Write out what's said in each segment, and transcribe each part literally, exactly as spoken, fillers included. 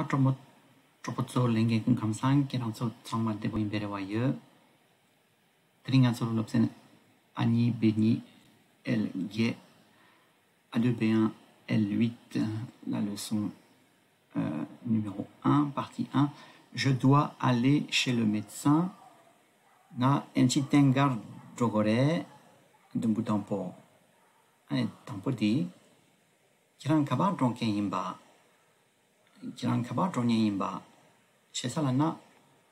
ཨ་གྲོགས་མོ། གྲོགས་པོ་ཚོ་ལྷན་རྒྱས་སྐུ་ཁམས་བཟང་། ཁྱེད་རང་ཚོ་ཚང་མ་བདེ་པོ་ཡིན་པའི་རེ་བ་ཡོད། དེ་རིང་ང་ཚོ་སློབ་ཚན་ཨ་གཉིས་B གཉིས L བརྒྱད, à deux B un L huit, la leçon euh, numéro un, partie un. Je dois aller chez le médecin. ང་ཨེམ་ཆི་བསྟེན་གར་འགྲོ་དགོས་རེད། དུམ་བུ་དང་པོ། ཨ་ནི་དང་པོ་དེ། ཁྱེད་རང་ག་པར་འགྲོ་མཁན་ཡིན་པ། ཁྱེད་རང་ག་པར་འགྲོ་མཁན་ཡིན་པ། ཞེ་ས་ལབ་ན།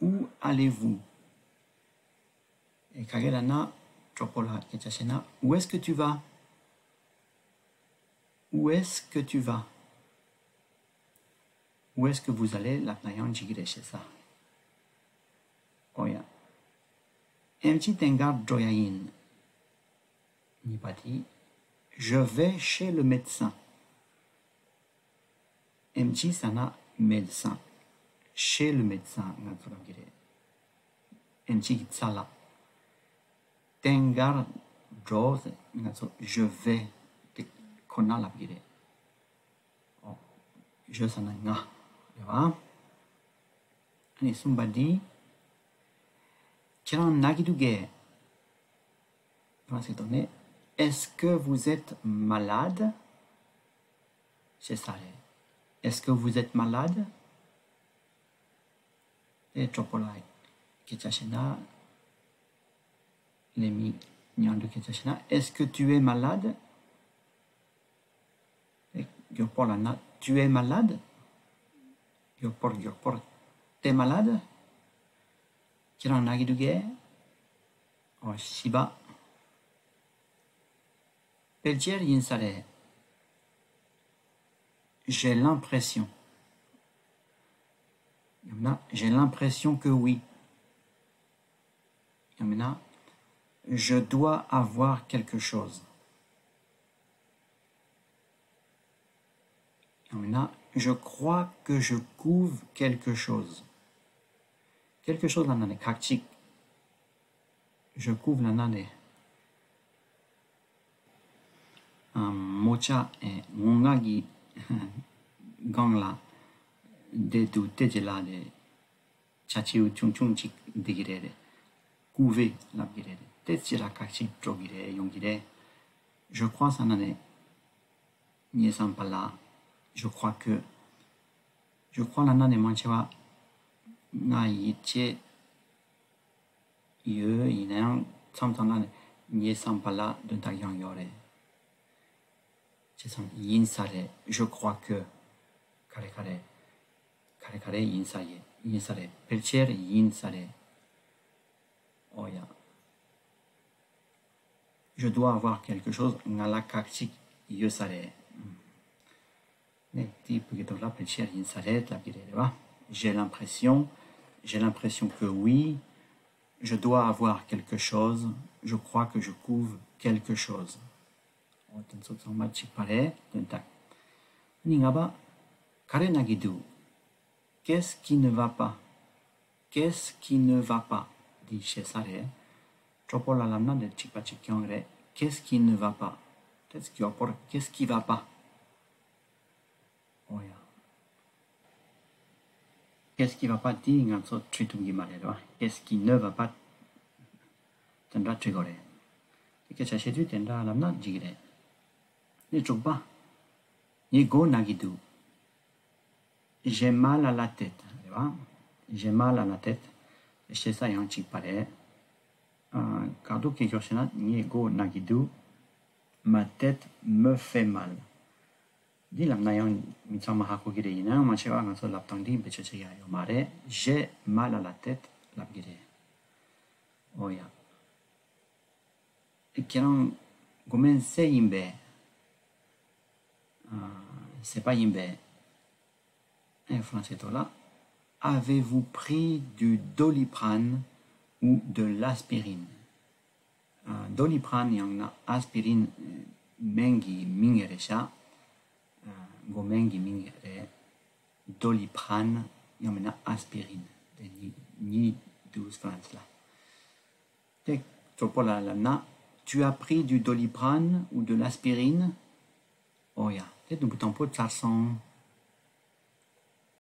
Où allez-vous? ཨེ། ག་གེ་ལབ་ན། གྲོགས་པོ་ལ་སྐད་ཆ་བཤད་ན། Où est-ce que tu vas? Où est-ce que tu vas? Où est-ce que vous allez? ལབ་ན་ཡང་འགྲིག་གི་རེད། ཞེ་ས། ཨོ་ཡ། ཨེམ་ཆི་བསྟེན་གར་འགྲོ་ཡ་ཡིན། གཉིས་པ་དེ། Je vais chez le médecin. ཨེམ་ཆི་ཟེར་ན་མེ་ཌི་སན། Chez le médecin ང་ཚོ་ལབ་ཀྱི་རེད། ཨེམ་ཆི་གི་རྩ་ལ། བསྟེན་གར་འགྲོ་ཟེར་ང་ཚོ་je vais དེ་ཁོ་ན་ལབ་ཀྱི་རེད། ཨོ། Je ཟེར་ན་ང་རེད་བ། ཨ་ནི་གསུམ་པ་འདི། ཁྱེད་རང་ན་གི་འདུག་གས། ང་ཚོའི་ཐོག་ནས། Est-ce que vous êtes malade? ཞེས་ས་རེད། Est-ce que vous êtes malade? དེ་གྲོགས་པོ་ལ་སྐད་ཆ་བཤད་ན། ལས་མི་མཉམ་དུ་སྐད་ཆ་བཤད་ན། Est-ce que tu es malade? དེ་མགྱོགས་པོ་ལབ་ན། Tu es malade? མགྱོགས་པོར་མགྱོགས་པོར། T'es malade? ཁྱེད་རང་ན་གི་འདུག་གས། ཨོ། བཞི་པ། ཕལ་ཆེར་ཡིན་ས་རེད། J'ai l'impression. ཡང་ན། J'ai l'impression que oui. ཡང་ན། Je dois avoir quelque chose. ཡང་ན། Je crois que je couve quelque chose. Quelque chose ལབ་ན་ནི་ཁག་ཅིག Je couve ལབ་ན་ནི། ཨ། མོ་ཅག་ཨེ། ངོ་ལྔ་གི་སྒང་ལ་བསྡད་འདུག་དེ་རྗེས་ལ་ནི་བྱ་བྱིའུ་ཆུང་ཆུང་ཅིག་འདི་གི་རེད་རེད། Couver ལབ་གི་རེད་རེད། དེ་ཅི་ར་ཁག་ཅིག་འགྲོ་གི་རེད། ཡོང་གི་རེད། Je crois ཟེར་ན་ནི། ངའི་བསམ་པ་ལ། Je crois que. Je crois ལབ་ན་ནི་མང་ཆེ་བ་ང་ཡིད་ཆེས་ཡོད། ཡིན་ན་ཡང་མཚམས་མཚམས་ལ་ནི་ངའི་བསམ་པ་ལ་དོན་དག་ཡང་ཡོད་རེད། བྱས་ཙང་ཡིན་ས་རེད། Je crois que. ག་རེ་ག་རེ། ག་རེ་ག་རེ་ཡིན་ས་ཡིན། ཡིན་ས་རེད། ཕལ་ཆེར་ཡིན་ས་རེད། ཨོ་ཡ། Je dois avoir quelque chose. ང་ལ་ཁག་ཅིག་ཡོད་ས་རེད། ནས་དེའི་བོད་སྐད་ཐོག་ལ་ཕལ་ཆེར་ཡིན་ས་རེད་ལབ་ཀྱི་རེད། རེད་བ། J'ai l'impression. J'ai l'impression que oui. Je dois avoir quelque chose. Je crois que je couve quelque chose. ཨོ། དེ་ཚོ་ཚང་མ་གཅིག་པ་རེད། དོན་དག་ཨ་ནི་ལྔ་པ། ག་རེ་ན་གི་འདུག Qu'est-ce qui ne va pas? Qu'est-ce qui ne va pas? འདི་ཞེ་ས་རེད། གྲོགས་པོ་ལ་ལབ་ན་འདི་གཅིག་པ་གཅིག་རྐྱང་རེད། Qu'est-ce qui ne va pas? དེ་མགྱོགས་པོར། Qu'est-ce qui va pas? ཨོ་ཡ། Qu'est-ce qui va pas འདི་ང་ཚོ་འཁྲུལ་ཐུབ་ཀྱི་མ་རེད་རེད་བ། Qu'est-ce qui ne va pas དེ་འདྲ་འཁྲུལ་དགོས་རེད། དེ་སྐད་ཆ་བཤད་དུས་དེ་འདྲ་ལབ་ན་འགྲིག་གི་རེད། ནི་དྲུག་པ། ངའི་མགོ་ན་གི་འདུག J'ai mal à la tête རེད་བ། J'ai mal à la tête. ཞེ་ས་ཡང་གཅིག་པ་རེད། ཨ། ག་འདུག་སྐད་ཤོག་བྱས་ན་ངའི་མགོ་ན་གི་འདུག Ma tête me fait mal. འདི་ལབ་ན་ཡང་མི་ཚང་མ་ཧ་གོ་གི་རེད། ཡིན་ན་ཡང་མང་ཆེ་བ་ང་ཚོ་ལབ་སྟངས་འདི་བེད་སྤྱོད་བྱེད་ཡ་ཡོད་མ་རེད། J'ai mal à la tête ལབ་གི་རེད། ཨོ་ཡ། ཁྱེད་རང་མགོ་སྨན་བཟས་ཡིན་པས། ཨ། བཟས་པ་ཡིན་པས། ཨེ། ཧྥ་རན་སིའི་ཐོག་ལ། Avez-vous pris du Doliprane ou de l'aspirine? ཨ། Doliprane ཡང་ན་aspirine སྨན་གྱི་མིང་རེད་ཤག་ཨ། མགོ་སྨན་གྱི་མིང་རེད། Doliprane ཡང་མིན་ན་aspirine དེ་གཉིས་གཉིས་འདུག་ཧྥ་རན་སི་ལ། དེ་གྲོགས་པོ་ལ་ལབ་ན། Tu as pris du Doliprane ou de l'aspirine? ཨོ་ཡ། དེ་དུམ་བུ་དང་པོ་ཚར་སོང་